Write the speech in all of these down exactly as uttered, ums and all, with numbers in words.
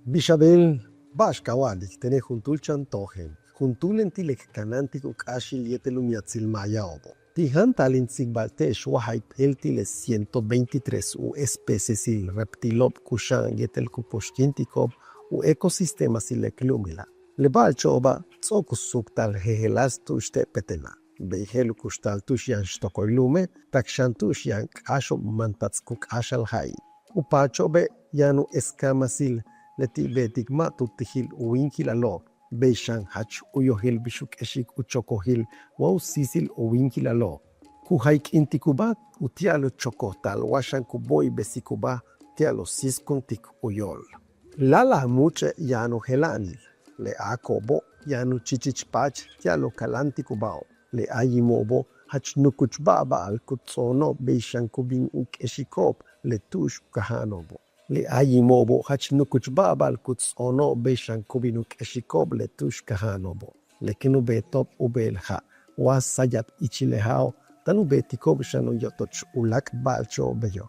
Bix a beel, ba'ax ka wa'alik tene' juntúul chan tojen, juntúulen ti' le k kanáantik u k'áaxil yéetel u miatsil mayao'obo'. Ti' jantal in tsikbalte'ex wa jay p'éel ti' le ciento veintitrés u especiesil reptilo'ob kuxa'an yéetel ku puxkintiko'ob u ecosistematsil le k lu'umila'. Le ba'alcho'oba' ts'o'ok u suuktal jejeláas tu'ux te' petena'. Bey je'el u kuxtal tu'ux yaan xtokoy lu'ume', tak xan tu'ux yaan k'áaxo'ob mantats' ku k'áaxal ja'i'. U paacho'obe' yaan u escamasil, leti' beetik ma' tu tijil u wíinkilalo'ob. Bey xan jach u yojel bix u k'exik u chokojil wa u síisil u wíinkilalo'ob. Ku jayk'intikuba' utia'al u chokojtal wa xan ku bo'ibesikuba' ti'al u síiskuntik u yóol. Láalaj múuch'e' yaan u jela'anil. Le áako'obo' yaan u chichich paach ti'al u kaláantikubao'ob. Le áayimo'obo' jach nukuch ba'aba'al ku ts'oono'ob bey xan ku bin u k'exiko'ob le tu'ux u kaja'ano'obo'. Le áayimo'obo' jach nukuch ba'aba'al ku ts'oono'ob bey xan ku bin u k'exiko'ob le tu'ux kaja'ano'obo'. Le kéen u beeto'ob u beel ja' wa sayab ichil le ja'o' táan u beetiko'ob xan u yo'toch u láak' ba'alcho'ob beyo'.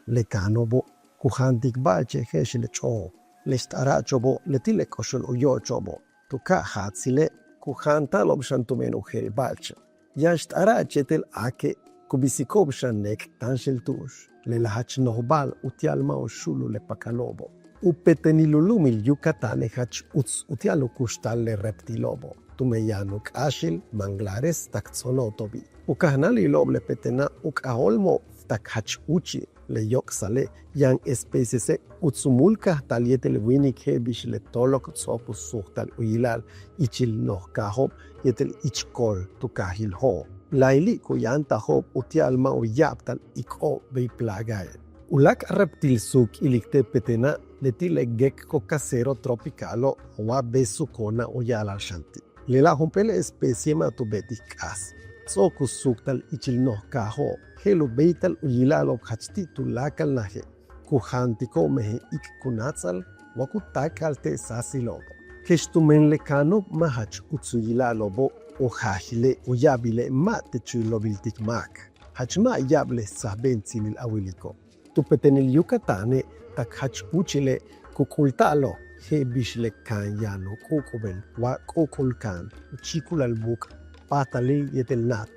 Le kaano'obo' ku jaantik ba'alche' je'ex le ch'o'o'ob. Le xt'ara'acho'obo' leti' le k'oxol u yo'ocho'obo'. Tu ka'aj jaatsile' ku jaanta'alo'ob xan tumen u jeel ba'alche'. Yaan xt'ara'ach yéetel áake' ku bisiko'ob xan neek táanxel tu'ux. Lela' jach nojba'al utia'al ma' u xu'ulul le pakalo'obo'. U petenil u lu'umil Yucatane' jach uts utia'al u kuxtal le reptilo'obo'. Tumen yaan u k'áaxil manglares tak ts'ono'oto'obi'. U kajnáalilo'ob le petena' u k'ajóolmo'ob tak jach úuchil. Le yóok'sale' yaan especiese' uts u múul kajtal yéetel wíinik je'el bix le toolok ts'o'ok u suujtal u yila'al ichil noj kaajo'ob yéetel ich kool tu kaajil jo'o'. Laayli' ku yantajo'ob utia'al ma' u ya'abtal ik'o'ob bey plagae'. U láak' reptil suuk ilik te' petena' leti' le gecko casero tropicalo' wa besucona u ya'ala'al xan ti'. Lela' jump'éel especie ma' tu beetik k'aas. Ts'o'ok u suuktal ichil noj kaajo'ob je'el u béeytal u yila'alo'ob jach ti' tuláakal naje'. Ku jaantiko'ob mejen iik ku náats'al wa ku táak'al te' sáasilo'obo'. Kex tumen le kaano'ob ma' jach uts u yila'alo'obo' u jaajile' u ya'abile' ma' teech u loobiltik máak. Jach ma' ya'ab le sajbe'entsilil a wiliko'. Tu petenil Yucatane' tak jach úuchile' ku k'ulta'alo' je'el bix le kaan yaan u k'u'uk'ubel wa k'u'uk'ul kaan, u chíikulal buuk', páajtalil yéetel náat.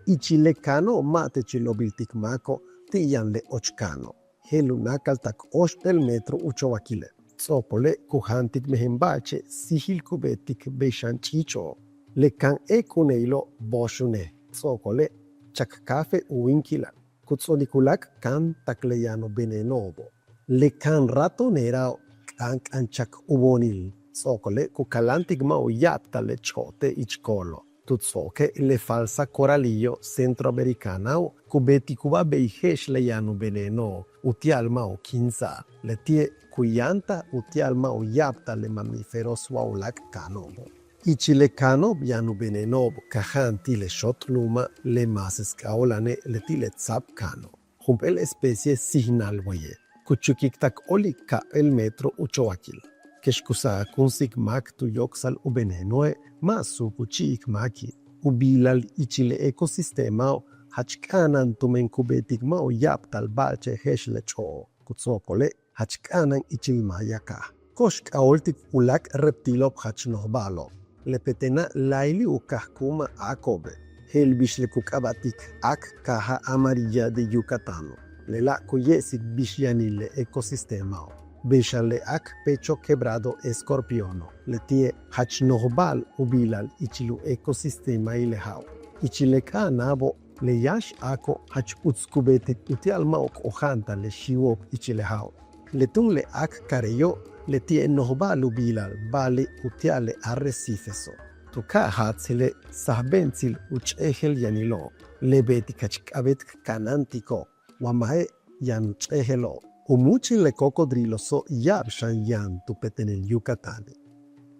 Ichil le kaano' ma' teech u loobiltik máako' ti' yaan le och kaano'. Je'el u náakal tak óoxp'éel metro u chowakile'. Ts'o'okole' ku jaantik mejen ba'alche' síijil ku beetik bey xan ch'iicho'ob. Le kaan éek'une'ilo' booxunej. Ts'o'okole' chak café u wíinkila'. Ku ts'o'onik u láak' kaan tak le yaan u veneno'obo'. Le kaan ratonerao' k'áank'aan chak u boonil. Ts'o'okole' ku kaláantik ma' u ya'abtal le ch'o'ote' ich koolo'. Tu ts'o'oke' le falsa coralillo centroamericanao' ku beetikuba' bey je'ex le yaan u veneno'ob utia'al ma' u kíinsa'al. Leti'e' ku yantaj utia'al ma' u ya'abtal le mamíferos wa u láak' kaano'obo'. Ichil le kaano'ob yaan u veneno'ob kaja'an ti' le xot lu'uma' le máases k'ajóola'ane' leti' le tsa'ab kaano'. Jump'éel especie síijnal waye'. Ku chukik tak óoli' ka'ap'éel metro u chowakil. Kex ku sa'akunsik máak tu yok'sal u venenoe' ma' suuk u chi'ik máaki'. U biilal ichil le ecosistemao' jach k'a'ana'an tumen ku beetik ma' u ya'abtal ba'alche' je'ex le ch'o'o'. Ku ts'o'okole' jach k'a'ana'an ichil maaya kaaj. Ko'ox k'ajóoltik u láak' reptilo'ob jach nojba'alo'ob. Le petena' laayli' u kajku'uma' áako'obe'. Je'el bix le ku k'aaba'tik áak kaaja' amarilla de Yucatano'. Lela' ku ye'esik bix yanil le ecosistemao'. Bey xan le áak pecho quebrado escorpiono'. Leti'e' jach nojba'al u biilal ichil u ecosistemail le ja'o'. Ichil le k'a'ana'abo' le yáax áako' jach uts ku beetik utia'al ma' u k'oja'antal le xíiwo'ob ichil le ja'o'. Le túun le áak kareyo' leti'e' nojba'al u biilal ba'ali' utia'al le arrecifeso'. Tu ka'aj jaatsile' sajbe'entsil u ch'éejel yanilo'ob. Le beetik jach k'a'abéet k kanáantiko'ob. Wa ma'e' yaan u ch'éejelo'ob. U múuchil le cocodriloso' ya'ab xan yaan tu petenil Yucatane'.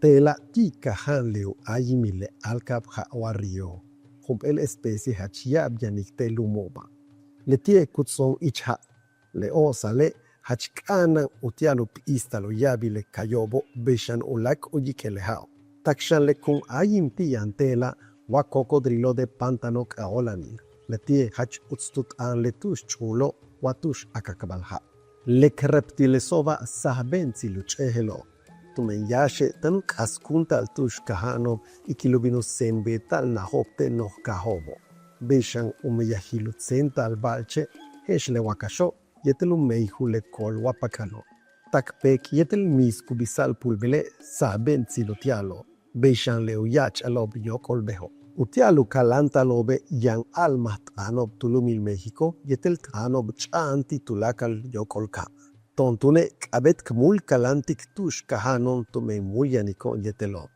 Te'ela' ti' kaja'an le u áayimil le áalka'ab ja' wa río. Jump'éel especie jach ya'ab yanik te' lu'umo'oba'. Leti'e' ku ts'oon ich ja'. Le o'osale' jach k'a'ana'an utia'al u p'íistal u ya'abil le kayo'obo' bey xan u láak' u yik'il le ja'o'. Tak xan le kun áayim ti' yaan te'ela' wa cocodrilo de pantano k'ajóola'anil. Leti'e' jach uts tu t'aan le tu'ux ch'uulo' wa tu'ux akakbal ja'. Le k reptileso'oba' sajbe'entsil u ch'éejelo'ob tumen yáaxe' táan u k'askúunta'al tu'ux kaja'ano'ob ikil u bin u seen beeta'al najo'ob te' noj kajo'obo'. Bey xan u meyajil u tséenta'al ba'alche' je'ex le wakaxo' yéetel u meyjul le kool wa pakalo'. Tak péek yéetel miis ku bisa'al pulbile' sajbe'entsil utia'alo'. Bey xan le u ya'ach'alo'ob yóok'ol bejo'. Utia'al u kaláanta'alo'obe' yaan a'almajt'aano'ob tu lu'umil México yéetel t'aano'ob ch'a'an ti' tuláakal yóok'ol kaaj. To'on túune' k'a'abéet k múul kaláantik tu'ux kaja'ano'on tumen múul yaniko'on yéetelo'ob.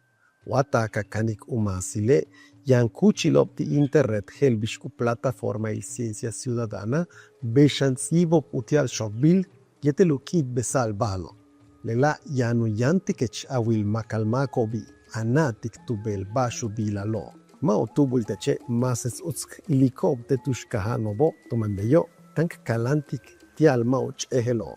Wa taak a kanik u maasile' yaan kúuchilo'ob ti' internet je'el bix ku plataformail Ciencia Ciudadana, bey xan ts'íibo'ob utia'al xookbil yéetel u k'i'ibesa'al ba'alo'. Lela' yaan u yáantikech a wil makal máako'obi' a na'atik tu beel ba'ax u biilalo'ob. Ma' u túubul teche' máasech uts k iliko'ob te' tu'ux kaja'ano'obo' tumen beyo' táan k kaláantik ti'al ma' u ch'éejelo'ob.